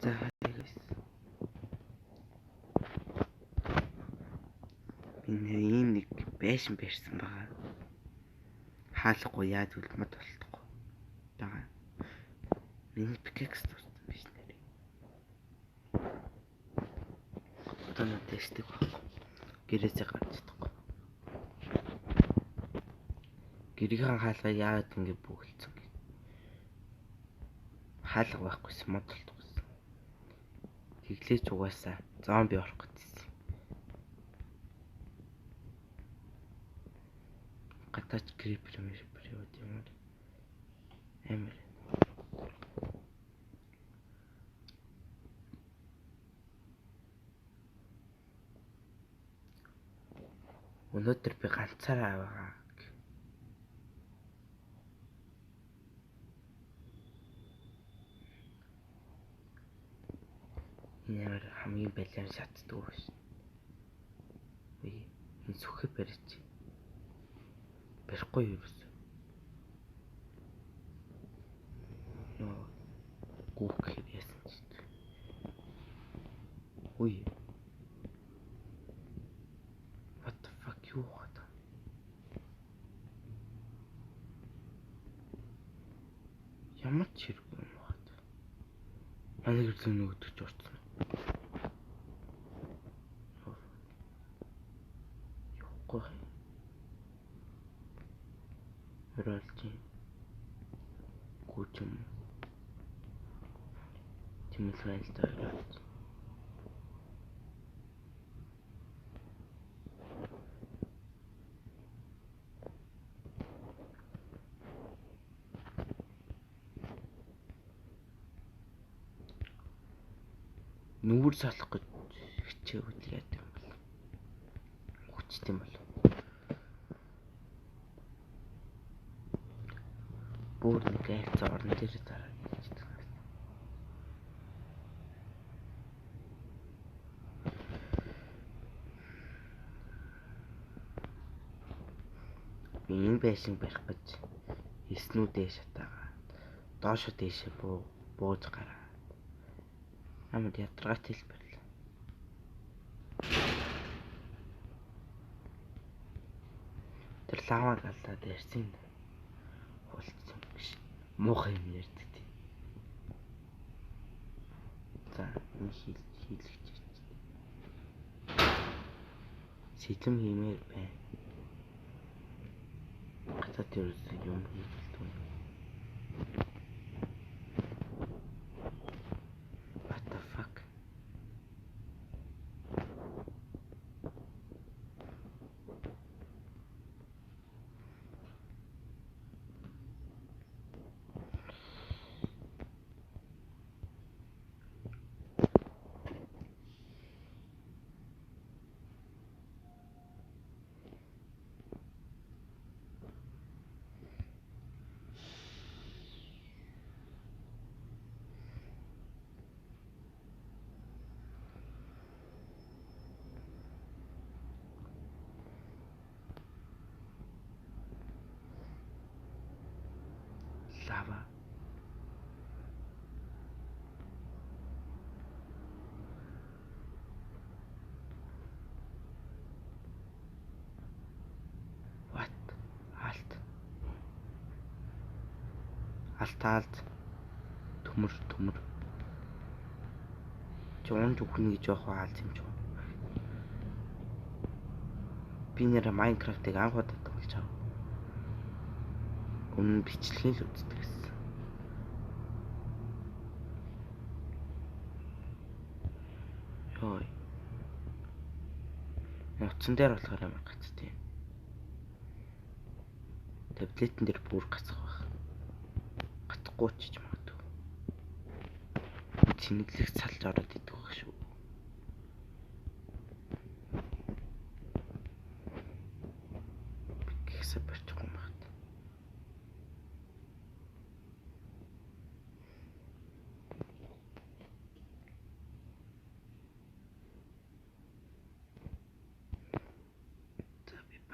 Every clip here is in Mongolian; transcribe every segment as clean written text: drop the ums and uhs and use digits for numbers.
За guys. Би нэр ийм нэг байшин барьсан байгаа. Хаалгагүй яаж үл мод болтохгүй байгаа. Миний pickaxe туссан биш нэр. Одоо надад эсдэг байхгүй. Гэрээсээ гарч чадахгүй. Гэрийн хаалга яагаад ингэ бөглөцсөн гэ. Хаалга байхгүйсэн мод болтгүйсэн. Тэглээч угаасаа зомби орох гэсэн. Гадаач creeper мэрпер яваад юм амар. Өнөөдөр би ганцаараа байгаа. Энэ амар хамгийн балиар шатдаг биш. Үгүй энэ сүхэ барьж. Барихгүй юу гэсэн. Нөө гүүх гэхэд яасан ч. Үгүй. What the fuck юу хаад. Ямар ч хэрэг юм хаад. Манай гэрлэн нөгөөдөж орсон. Явахгүй. Өрөөлж. Гүч юм. Тийм л байл та өрөөлж. Нүүр салах гэж хичээвэл яа юм бол. Хүчтэй юм бол. Бүр нэг айц орон дээр дараад ичдэг. Би энэ байшин барих гэж эснүүдээ шатаагаа. Доошо дээшээ бууж гараа. Амар ядаргаатай л барьлаа. Тэр лаваг аллаад ярьсан хулцсан биш. Муухай юм ярьдаг тийм. За энэ хийлгэж чи. Сэтэм хиймээр байна. Гадаад ерөөсөө юм хийж болдгоо. What the fuck? Лава. What? Алт. Алт алт. Төмөр төмөр. Чи унж үхнэ гэж явах аалт юм чи. Би нэр Minecraft-ыг анх удаа тоглож байгаа. Өмнө бичлэгийг л үздэг гэсэн. Йой. Утсан дээр болохоор амар гацтай юм. Таблетэн дээр бүр гацах байх. Гацхгүй ч гэж магадгүй. Цэнэглэх салж ороод идэх байх шүү. Гихсэ барьчих юм байна.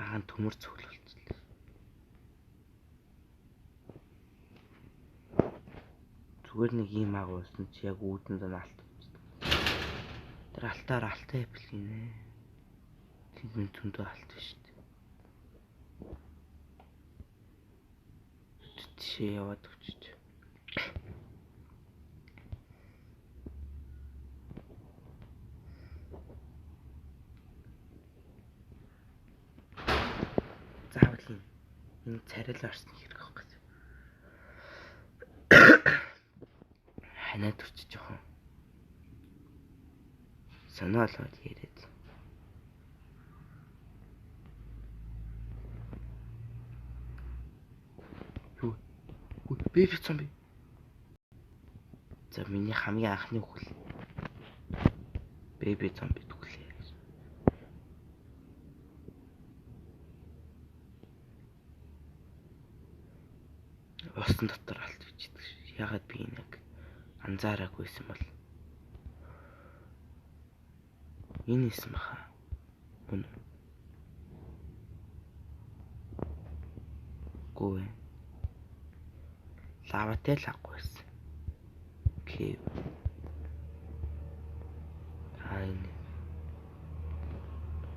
Аахан төмөр цуглуулчихлаа. Зүгээр нэг ийм агуулсан чи яг үүдэн зан алт бичдэг. Тэр алтаар алтай бэлгинэ. Тэнд зөндөө алт биш үү? Тийшээ яваад өчөж. Заавал энэ царил орсон хэрэг байхгүй. Ханаад өчөж жоохон санаа олоод яриад. Юу? Бэби зомби. За миний хамгийн анхны үхэл. Бэби зомби түглээ. Усан дотор алт бичдэг. Ягаад би нэг анзаараагүйсэн бол энэ исэн баха. Мөн. Гүн. Лаватай л аггүй байсан. Окей. Аа энэ.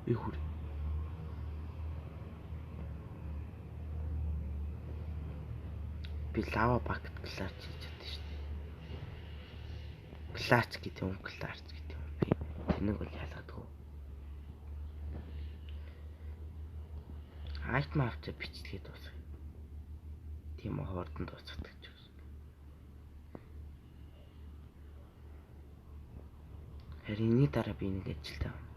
Би хүр. Би лава бакет клач хийж чадсан шүү дээ. Клач гэдэг юм, кларч гэдэг юм. Би тэрнийг бол ялгадгүй. Айтем авчаа бичлэгээ дуусгая. Тийм хурдан дуусгадаг ч гэсэн. Харин энэний дараа би нэг ажилтаа байна.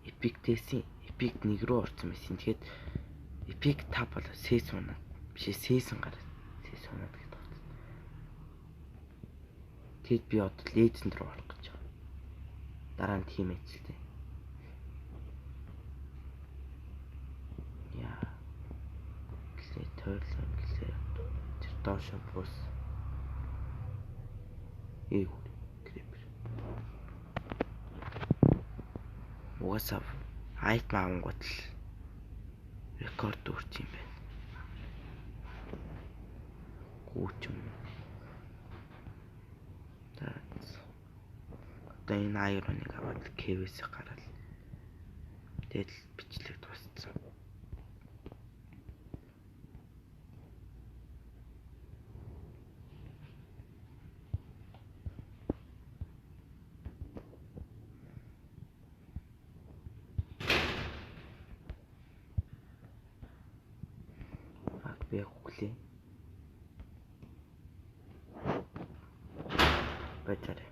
Epic дэсийн Epic 1 рүү орсон байсан. Тэгэхээр Epic 5 бол season унаад биш season гараад season унаад гэдэг байна. Тэгэд би одоо Legend руу орох гэж байна. Дараа нь тийм ажилтаа. Яа. Гэлээ тойлон гэлээ. Тэр доошо бус. Ээ creeper. Угаасаа item авангууд л рекорд үүрч юм байна. Гүүч юм. За. Одоо энэ iron-ыг аваад cave-ээс гараад тэгэл бичлэг дууссан. Би хөглөө. Бачаарай.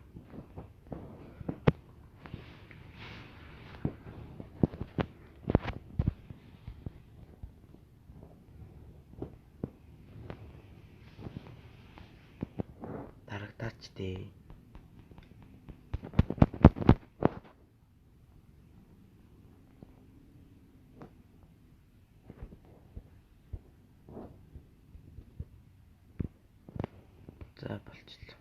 Дарагдаач дээ. За болчихлоо.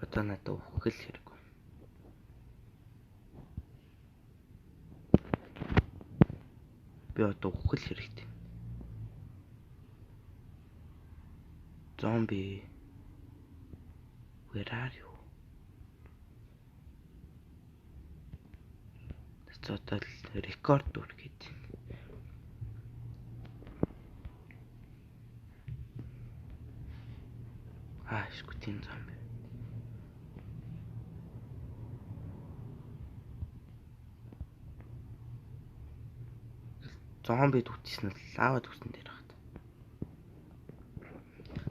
Одоо надад үхэл хэрэг. Би одоо үхэл хэрэгтэй. Зомби. Where are you? За одоо рекорд үргээд. Аа, шгүтийн зомби. Зомби түтсэн нь лава түтсэн дээр багт.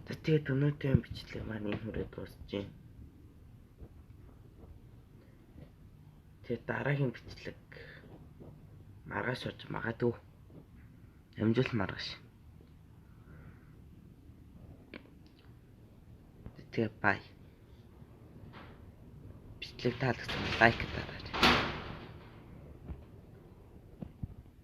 За тэгээд өнөөдрийн бичлэг маань энэ хүрээ дуусж байна. Тэгээд дараагийн бичлэг маргааш болж магадгүй. Амжилт маргааш. Тэгээ бай. Бичлэг таалагдсан лайк дараарай.